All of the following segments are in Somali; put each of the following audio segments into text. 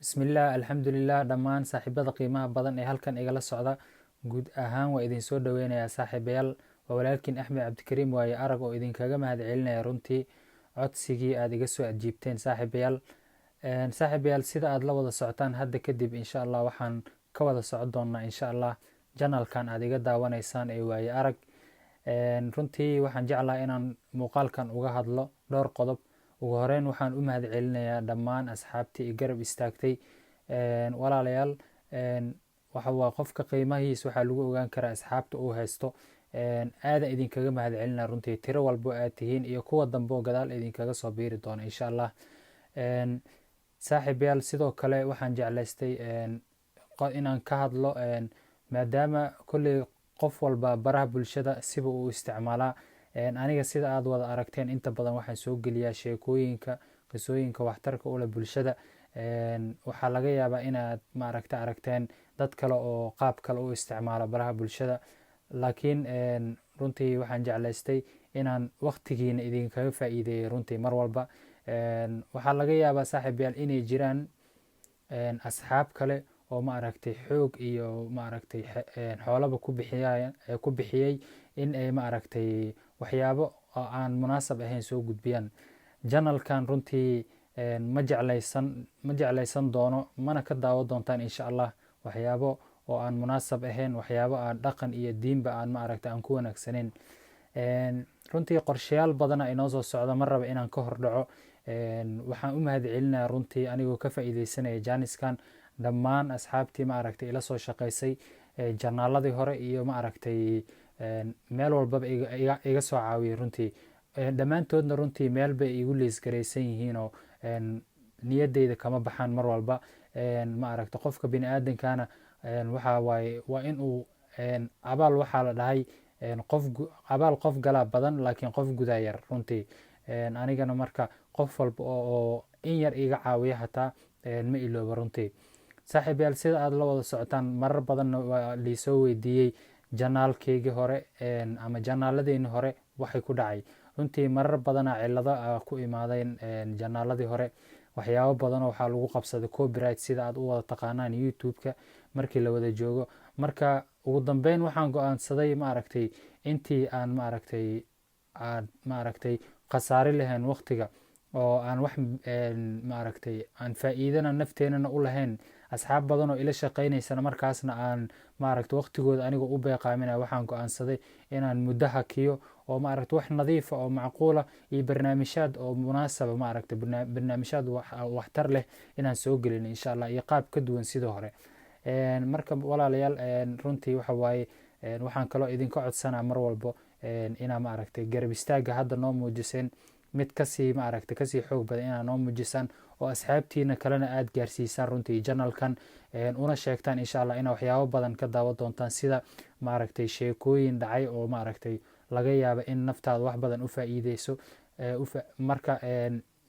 Bismillaah, alxamdulilah. Dhammaan saaxiibada qiimaha badan ee halkan igala socda guud ahaan waa idin soo dhaweynayaa, saaxiibayaal. Waa walaalkiin Axmed Cabdikariim Waaye Arag oo idinkaga mahad celinaya runtii codsigii aada iga soo ajiibteen, saaxiibayaal. Saaxiibayaal, sida aada la wada socotaan, hadda kadib, insha Allah, waxaan ka wada socon doonaa, insha Allah, channelkan aada iga daawanaysaan ee Waaye Arag. Runtii waxaan jeclahay inaan muuqaalkan uga hadlo dhowr qodob. Ugu horeyn, waxaan u mahad celinayaa dhammaan asxaabtii i garab istaagtay. Walaalayaal, waxa waa qofka qiimahiis waxaa lagu ogaan karaa asxaabta uu haysto. Aadan idinkaga mahad celinaya runtii, tiro walbo aad tihiin iyo kuwa dambe oo gadaal idinkaga soo biiri doona, insha Allah. Saaxiibayaal, sidoo kale waxaan jeclaystay inaan ka hadlo, maadaama kolley qof walba baraha bulshada siba uu isticmaalaa. Aniga, sida aad wada aragteen, inta badan waxaan soo geliyaa sheekooyinka, qisooyinka waxtarka ule bulshada. Waxaa laga yaabaa inaad, maaragta, aragteen dad kale oo qaab kale u isticmaala baraha bulshada, laakiin runtii waxaan jeclaystay inaan waqtigiina idinkaga faa'iideeyay. Runtii mar walba waxaa laga yaabaa, saaxiibayaal, inay jiraan asxaab kale oo, maaragtay, xoog iyo, maaragtay, xoolaba ku bixiyey in ay, maaragtay, waxyaabo oo aan munaasab ahayn soo gudbiyaan channelkan. Runtii ma jeclaysan doono, mana ka daawo doontaan, insha Allah, waxyaabo oo aan munaasab ahayn, waxyaabo aan dhaqan iyo diinba aan, maaragtay, aan ku wanaagsaneyn. Runtii qorshayaal badana inoo soo socda, ma raba inaan ka hordhaco. Waxaan u mahad celinayaa runtii, anigoo ka faa'iideysanaya jaaniskan, dhammaan asxaabtii, maaragtay, ila soo shaqeysay channeladii hore iyo, maaragtay, meel walbaba iga soo caawiyay. Runtii dhammaantoodna runtii meel bay igu liisgaraysan yihiinoo niyaddeyda kama baxaan mar walba. Ma aragta, qofka bini aadankana waxa waaye waa in uu abaal, waxaa la dhahay, qof abaal qof galaa badan, laakiin qof gudaa yar. Runtii anigana marka qof walba oo in yar iga caawiya hataa ma ilooba runtii. Saaxiibayaal, sida aad la wada socotaan, marar badanna waa liisoo weydiiyey channelkeygii hore ama channelladeeni hore waxay ku dhacay. Runtii marar badana cilado ku imaadeen channeladii hore. Waxyaabo badanoo waxaa lagu qabsaday copyright, sida aad u wada taqaanaan YouTube-ka markii la wada joogo. Marka ugu dambeyn waxaan go-aansaday, maaragtay, intii aan, maaragtay, aan, maaragtay, khasaari lahayn waqtiga oo aan wax, maaragtay, aan faa'iidana nafteenana u lahayn, asxaab badan oo ila shaqaynaysana markaasna aan, maaragtay, waqtigooda aniga u beeqaaminaya, waxaan go-aansaday inaan muddo hakiyo oo, maaragtay, wax nadiifa oo macquula iyo barnaamijyaad oo munaasaba, maaragtay, barnaamijyaad waxtar leh inaan soo gelin, insha Allah, iyo qaab ka duwan sidii hore. Marka walaalayaal, runtii waxa waaye, waxaan kaloo idinka codsanaa mar walbo inaa, maaragtay, garab istaagga hadda noo muujiseen mid kasii, maaragtay, kasii xoog badan inaa noo muujisaan oo asxaabtiina kalena aada gaarsiisaan runtii channelkan, una sheegtaan, insha Allah, inaa waxyaabo badan ka daawan doontaan, sida, maaragtay, sheekooyin dhacay oo, maaragtay, laga yaaba in naftaada wax badan u faa'iideyso. Marka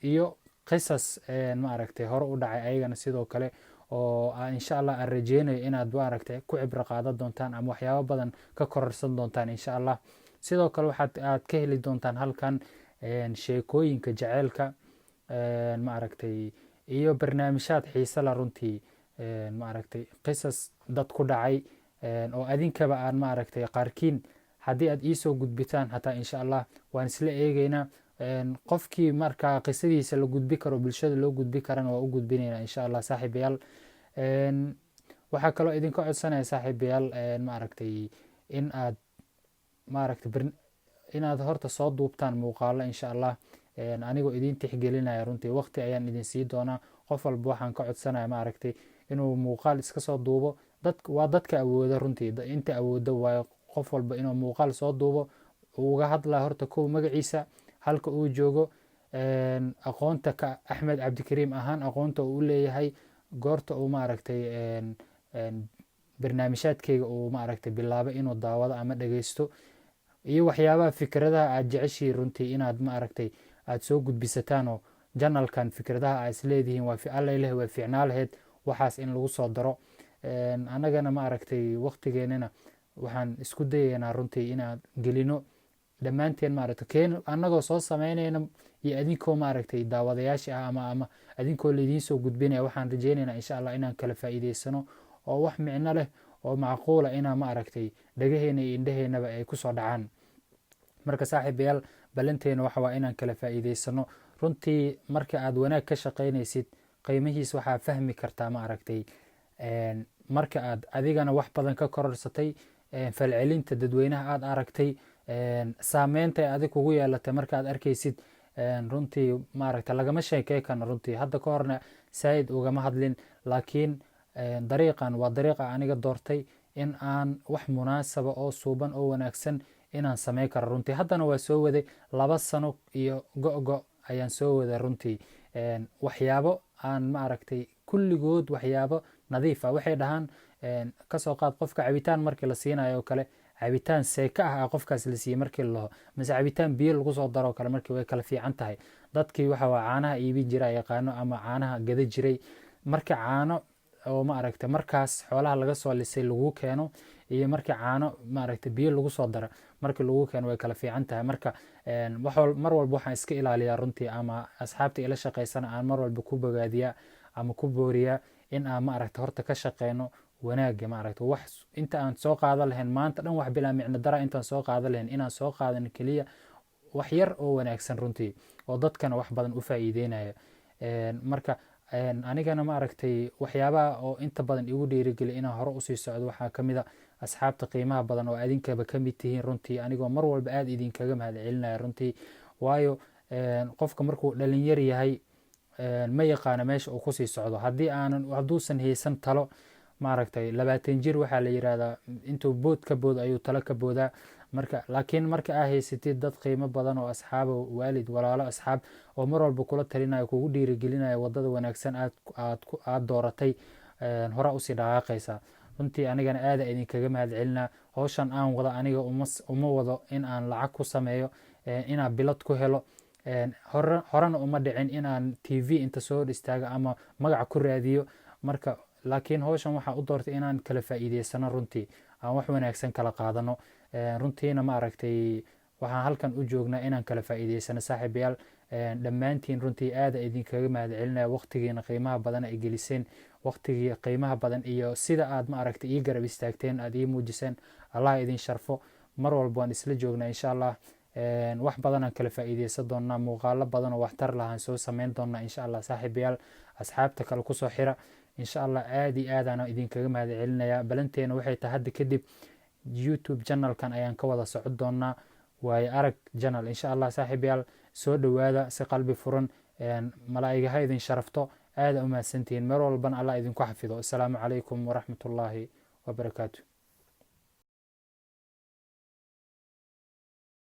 iyo qisas, maaragtay, hore u dhacay ayagana sidoo kale oo, insha Allah, aan rajeynayo inaad, maaragtay, ku cibro qaadan doontaan ama waxyaabo badan ka kororsan doontaan, insha Allah. Sidoo kale waxaad aad ka heli doontaan halkan sheekooyinka jaceylka, maaragtay, iyo barnaamijyaad xiise la runtii, maaragtay, qisas dad ku dhacay oo adinkaba aan, maaragtay, qaarkiin haddii aad iisoo gudbitaan hataa, insha Allah, waan isla eegeynaa. Qofkii markaa qisadiisa la gudbi karo, bulshada loo gudbi karana, waa u gudbinayna, insha Allah. Saaxiibayaal, waxaa kaloo idinka codsanaya, saaxiibayaal, maaragtay, in aad, maaragtay, inaad horta soo duubtaan muuqaalo, insha Allah, anigoo idin tixgelinaya. Runtii waqti ayaan idin sii doonaa. Qof walba waxaan ka codsanaya, maaragtay, inuu muuqaal iska soo duubo. Dad waa dadka awooda runtii, inta awooda waayo qof walba inuu muuqaal soo duubo, uga hadlaa horta kow magaciisa, halka uu joogo, aqoonta ka Axmed Cabdikariim ahaan aqoonta uu u leeyahay, goorta uu, maaragtay, barnaamijyaadkeyga uu, maaragtay, bilaabay inuu daawado ama dhageysto, iyo waxyaabaha fikradaha aad jeceshihiin runtii inaad, maaragtay, aad soo gudbisataan oo channelkan fikradaha aad isleedihiin waa alla leh waa fiicnaa lahayd waxaas in lagu soo daro. Annagana, maaragtay, waqtigeenana waxaan isku dayaynaa runtii inaan gelino. Dhammaanteen maaragtay keen annagoo soo sameynayna iyo adinkoo maaragtay daawadayaasha ah ama adinkoo laydiin soo gudbinaya, waxaan rajeynaynaa insha Allah inaan kala faa'iideysano oo wax micno leh oo macquula inaa maaragtay dhagaheena iyo indhaheennaba ay kusoo dhacaan. Marka saaxiibayaal, ballanteena waxa waa inaan kala faa'iideysano. Runtii marka aad wanaag ka shaqaynaysid, qiimihiis waxaa fahmi kartaa maaragtay marka aad adigana wax badan ka kororsatay, falcelinta dadweynaha aad aragtay, saameynta ay adig kugu yeelatay markaad arkaysid. Runtii maaragta lagama sheekey karno. Runtii hadda ka horna saaid ugama hadlin, laakiin dariiqan waa dariiqa aniga doortay in aan wax munaasaba oo suuban oo wanaagsan inaan sameyn karo. Runtii haddana waa soo waday, 2 sano iyo go-go ayaan soo waday. Runtii waxyaabo aan maaragtay kulligood waxyaabo nadiif ah. Waxay dhahaan, kasoo qaad qofka cabitaan markii la siinayo oo kale, cabitaan seeka ah qofkaas la siiyey markii la laho mise cabitaan biyo lagu soo daro kale, markii way kala fiican tahay. Dadkii waxa waa caanaha iibin jira yaqaano ama caanaha gada jiray, marka caano oo maaragtay markaas xoolaha laga soo lisay lagu keeno iyo markii caano maaragtay biyo lagu soo daro markii lagu keeno, way kala fiican tahay. Marka mar walba waxaan iska ilaaliyaa runtii, ama asxaabta ila shaqaysana aan mar walba ku bogaadiyaa ama ku booriyaa, in aan maaragtay horta ka shaqeyno wanaagga. Maaragta wax inta aan soo qaadan lahayn maanta dhan wax bilaa micno dara intaan soo qaadan lahayn, inaan soo qaadan keliya wax yar oo wanaagsan runtii, oo dadkana wax badan u faa'iideynaya. Marka anigana maaragtay waxyaabaha oo inta badan igu dhiirigeliya inaan hore usii socdo waxaa ka mid a asxaabta qiimaha badan oo adinkaba ka mid tihiin. Runtii anigoo mar walba aada idinkaga mahad celinaya runtii, waayo qofka markuu dhalinyar yahay ma yaqaano meesha uu kusii socdo haddii aanan hadduusan haysan talo. Maaragtay 20 jir waxaa la yirahdaa intuu bood ka bood ayuu talo ka boodaa. Marka laakiin marka aa haysatid dad qiimo badan oo asxaaba, waalid, walaalo, asxaab oo mar walba kula talinayo, kugu dhiirigelinaya wadada wanaagsan aad dooratay, hore usii dhaqaaqaysaa. Runtii anigana aada idinkaga mahad celinaa. Howshan aan wado aniga uma wado in aan lacag ku sameeyo, inaan bilad ku helo. Horena uma dhicin inaan TV inta soo hor istaago ama magac ku raadiyo. Marka laakiin howshan waxaa u doortay inaan kala faa'iideysano, runtii aan wax wanaagsan kala qaadano. Runtiina maaragtay waxaan halkan u joognaa inaan kala faa'iideysano. Saaxiibayaal dhammaantiin, runtii aada idinkaga mahad celinaya waqtigiina qiimaha badan ay geliseen, waqtigii qiimaha badan iyo sida aad maaragtay ii garab istaagteen, aad ii muujiseen. Allah idin sharfo. Mar walba waan isla joognaa insha Allah, wax badanaan kala faa'iideysan doonaa, muuqaalo badan oo waxtar lahaan soo sameyn doonaa insha Allah. Saaxiibayaal, asxaabta kale kusoo xira insha Allah. Aad iyo aadaan idinkaga mahad celinaya. Balanteena waxay tahay hadda kadib YouTube channelkan ayaan ka wada socon doonaa, Waayo Arag Channel, insha Allah. Saaxiibayaal, soo dhowaada si qalbi furan. Malaa'iga ha idin sharafto. Aada u mahadsantihiin. Meel walbana Allah idinku xafido. Assalaamu calaykum waraxmatullaahi wabarakaatu.